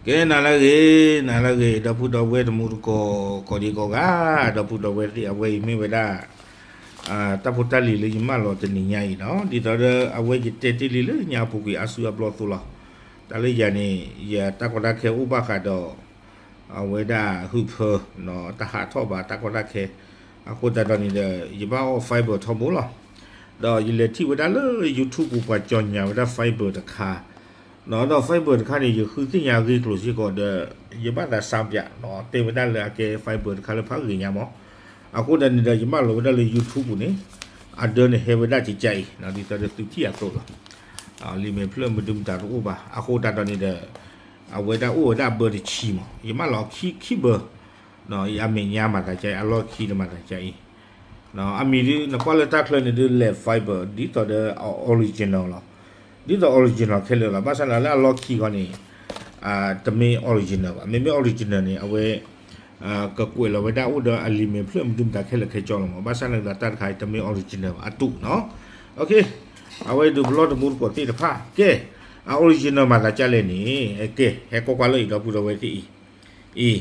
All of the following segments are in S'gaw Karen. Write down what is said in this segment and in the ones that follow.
ကဲ နၤလၢအဂ့ၤ, နၤလၢအဂ့ၤ, ဒီပုၢ်ဒီဝဲၢ်တံၤသကိး ကိးဒံကိးဂၤ, ဒီပုၢ်ဒီဝဲၢ်သ့ၣ်, အဝဲအံၤမ့ၢ်ဝဲဒၣ် တၢ်ဖိတၢ်လံၤလၢယမၢလီၤတနံၤညါအံၤနီၤ, ဒ်သိးဒီးအဝဲယတဲတ့ၢ်လံလၢညါအပူၤကွံာ်အါစုအါဘျီအသိးလီၤ. တၢ်လၢယၤန့ၣ် ယတၢ်ကီတၢ်ခဲအိၣ်ဘၣ်ဃးဒီး အဝဲဒၣ်ဟုးဖၢ တၢ်ဟးထီၣ်ဘၣ်တၢ်ကီတၢ်ခဲ, အဃိသတးဒီးန့ၣ်ဒီး ယဘၣ်အီၣ် fiber ထီဘိလီၤ. ဒီးယလဲၤထံၣ်ဝဲဒၣ်လၢ YouTube ပူၤပှၤကၠီညါဝဲဒၣ် fiber တခါ, ဒီး fiber တခါန့ၣ် ယဃုသ့ၣ်ညါအဂ့ၢ်ကျိၤစ့ၢ်ကီးဒီး ယဘၣ်သးစါပၠး တဲဝဲဒၣ်လၢအကဲ fiber တခါလၢဖးဂ့ၤညါမး. အဃိသတးန့ၣ်ဒီး ယမၢလီၤဝဲဒၣ်လၢ YouTube ပူၤန့ၣ် အဒၢန့ၣ်ဟဲဝဲဒၣ်ကကါအံၤ ဒ်သိးဒီးသုထံၣ်အသိးလီၤ. လံာ်မဲာ်ဖျၢၣ်မနုၤမတၤတအိၣ်ဘၣ်. အဃိသတးဒီးန့ၣ်ဒီး အဝဲဒၣ်အိၣ်ဝဲဒၣ်အဘၢတဆံမး, ယမၢလီၤခံ ခံဘၢ အမဲာ်ညါမၤသးကါအံၤ, အလီၢ်ခံဒီးမၤသးကါအံၤ. အမံၤဒ်နကွၢ်လၢတၢ်ချၢန့ၣ်ဒ်လဲၣ် fiber ဒ်သိးဒီး original လီၤ. ဒ်သိး original ခဲလၢာ်လီၤ. ဘၣ်ဆၣ်န့ၣ်လၢအလီၢ်ခံခီန့ၣ် တမ့ၢ် original ဘၣ်. မ့မ့ၢ် original န့ၣ် အဝဲ ကကွဲးလီၤဝဲဒၣ်အိၣ်ဒီးအလံာ်မဲာ်ဖျၢၣ်မနုၤမတၤခဲလၢာ်ခဲဆ့လီၤမး. ဘၣ်ဆၣ်န့ၣ်ဒီးတၢ်တခါအံၤတမ့ၢ် original ဘၣ်, အတုးနီၤ. အဝဲဒုးပလီၢ်တံၤသကိးသ့ၣ်တဖၣ် ကဲ အ original မၤသးကါလဲၣ်န့ၣ် ကဲ ဟဲကွၢ်ကွၢ်လၢအံၤ ဒီပုၢ်ဒီဝဲၢ်သ့ၣ်အံၤ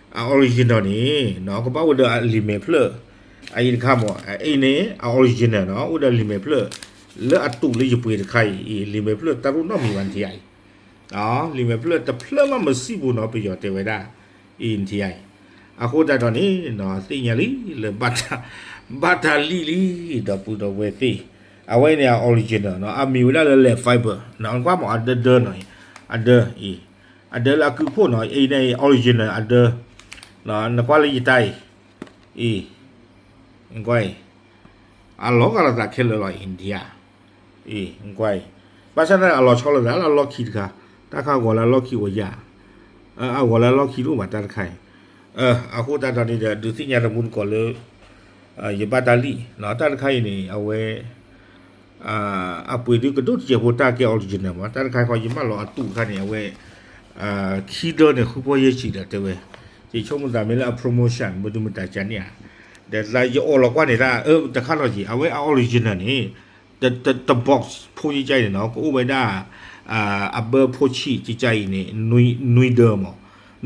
အံၤ အ original န့ၣ် ကဘၣ်အိၣ်ဒီးအလံာ်မဲာ်ဖျၢၣ် အအံၤတခါမး, အအံၤန့ၣ် အ original နီၤ, အိၣ်ဒီးလံာ်မဲာ်ဖျၢၣ် လၢအတုးလၢယပှ့ၤတခါအံၤ, အံၤ လံာ်မဲာ်ဖျၢၣ်တၢ်တအိၣ်နီတမံၤဘၣ်နထံၣ်ဧါအံၤ, လံာ်မဲာ်ဖျၢၣ်တဖျၢၣ်မးမစံၣ်ပူၤနီၤ, ပယီၤတဲဝဲဒၣ် အံၤနထံၣ်ဧါအံၤ. အဃိသတးဒီးန့ၣ် သ့ၣ်ညါလံလၢ ဘၣ်တၢ်လံၣ်လံ ဒီပုၢ်ဒီဝဲၢ်သ့ၣ်, အဝဲန့ၣ် အ original နီၤ, အမံၤဝဲဒၣ်လၢ လဲၤ fiber နီၤ, ကွၢ်မး အဒၢဒၢနီၤ, အဒၢအံၤ အဒၢလၢအကုၢ်ဖှိၣ်နီၤ, အံၤန့ၣ် original အဒၢ, နကွၢ်လၢယတၢ်အံၤ, အံၤ ကွၢ်အံၤ, အလီၤဂာ်လိာ်သးခဲလၢာ်လီၤအံၤ နထံၣ်ဧါ, အံၤ ကွၢ်အံၤ, ဘၣ်ဆၣ်န့ၣ်အလီၤဆီလိာ်သးလၢအလီၢ်ခံတခါ, တၢ်ခါဂီၤလၢအလီၢ်ခံအိၣ်ယၤ, အဂီၤလၢအလီၢ်ခံတအိၣ်ဘၣ်တၢ်တခါအံၤ, အဃိသတးဒီးန့ၣ်ဒီး ဒုးသ့ၣ်ညါတံၤသကိးလၢ ယဘၣ်တၢ်လံၣ်, တၢ်တခါအံၤန့ၣ် အဝဲ အပှ့ၤဒုးကဒိၣ်တစဲးဖိတၢ်ကဲ original မး, တၢ်တခါဃီယမၢလီၤအတုးတခါန့ၣ် အဝဲ ခံဒၢန့ၣ် ဃုပီၢ်ယဲၢ်ဆံဒီးတဲဝဲ, ယဆိကမိၣ်သးမ့ၢ်လၢအ promotion မနုၤမတၤကန့ၣ်ဧါ, ဒီးယအိၣ်လီၤကွၢ်န့ၣ်တၢ် တခါလီၤက့ၤ အဝဲအ original န့ၣ် တ တ တ box ဖိကကါအံၤန့ၣ်နီၤ ကအိၣ်ဝဲဒၣ် အဘၢဖိဆံးကကါအံၤန့ၣ် နွံဒၢမး,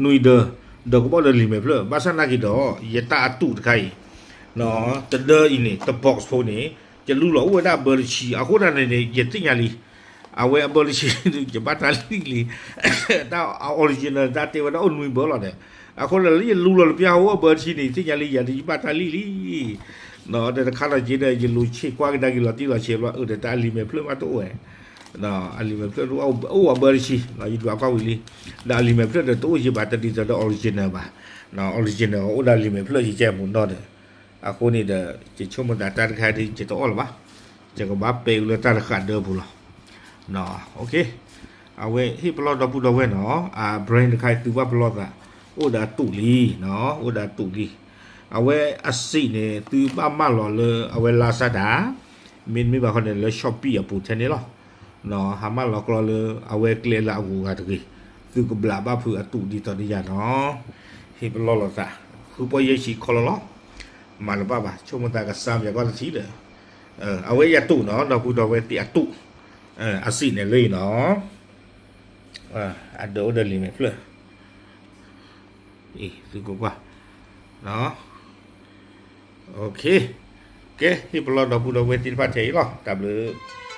နွံဒၢ, ဒီးကဘၣ်ဒီးလံာ်မဲာ်ဖျၢၣ်, ဘၣ်ဆၣ်နာ်က့ၤဒီး ယတၢ်အတုးတခါအံၤ တဒၢအံၤန့ၣ် တ box ဖိန့ၣ် ယလူလီၤအိၣ်ဝဲဒၣ်အဘၢတဆံ, အဃိသတးန့ၣ် ယသ့ၣ်ညါလံ, အဝဲအဘၢတဆံ ယဘၣ်တၢ်လံၣ်လံ, တၢ် original တၢ်တဲဝဲဒၣ်အိၣ်နွံဘၢလီၤဒီး, အဃိဒီးလၢယလူလီၤတပျၢ်ဟီၣ်အိၣ်အဘၢတဆံန့ၣ် သ့ၣ်ညါလံ ယၤဒုးယဘၣ်တၢ်လံၣ်လံ ဒီးတခါလီၤက့ၤဒီး ယလူၤဆ့ကွၢ်ကဒါက့ၤလီၤတံၢ်လီၤဆဲးဘျီ အၢ ဒီးတၢ်အလံာ်မဲာ်ဖျၢၣ်မးတအိၣ်ဝဲ, အလံာ်မဲာ်ဖျၢၣ်တအိၣ် အိၣ်အဘၢတဆံ, ယဒွးကွၢ်ဝံၤလံ, ဒီးအလံာ်မဲာ်ဖျၢၣ်ဒီးတအိၣ်ယံၤဘၣ် တဒ်သိးဒီး original ဘၣ်, original အိၣ်ဒီးအလံာ်မဲာ်ဖျၢၣ်ယကဲမူနီၤဒီး, အဃိန့ၣ်ဒီး ယဆိကမိၣ်သးတၢ်တခါဒ်ယတအီၣ်လၢၤဘၣ်, ယကဘၣ်ပဲာ်အူလၢတၢ်တဃာ်ဒၢပူၤလီၤ. အဝဲဟ့ၣ်ပလီၢ်ဒီပုၢ်ဒီဝဲၢ်နီၤ, အ brand တခါအံၤသုဘၣ်ပလီၢ်သး, အိၣ်ဒီးအတုးလံ, အိၣ်ဒီးအတုးလံ, အဝဲအစံးန့ၣ် သုဘၣ်မၢလီၤလၢအဝဲ Lazada, မ့တမ့ၢ်ဘၣ်ဃီန့ၣ် လၢ Shopee အပူၤထဲန့ၣ်လီၤ. ဟးမၢလီၤကျီလၢအဝဲကျဲလၢအဂုၤအဂၤတဂ့ၤ, သုကဘျးဘၣ်ဖုးအတုးဒ်သိးဒီးယၤနီၤ, ဟ့ၣ်ပလီၢ်လိာ်သး, ဃုပီၢ်ယဲၢ်ဆံခီလီၤလီၤ, မၤတဘၣ်ဘၣ်, ဆိကမိၣ်သးကစၢ်ပၠးကီၢ်တထံၣ်ဒီး, အဝဲယတုးနီၤ ဒီပုၢ်ဒီဝဲၢ်သ့ၣ်အတုး, အစံးန့ၣ်လၢအံၤနီၤ, အဒၢအိၣ်ဒီးလံာ်မဲာ်ဖျၢၣ် အံၤ သုကွၢ်ကွၢ်, OK, ကဲ ဟ့ၣ်ပလီၢ်ဒီပုၢ်ဒီဝဲၢ်သ့ၣ်တဖၣ်ထဲအံၤလီၤ, တၢ်ဘျုး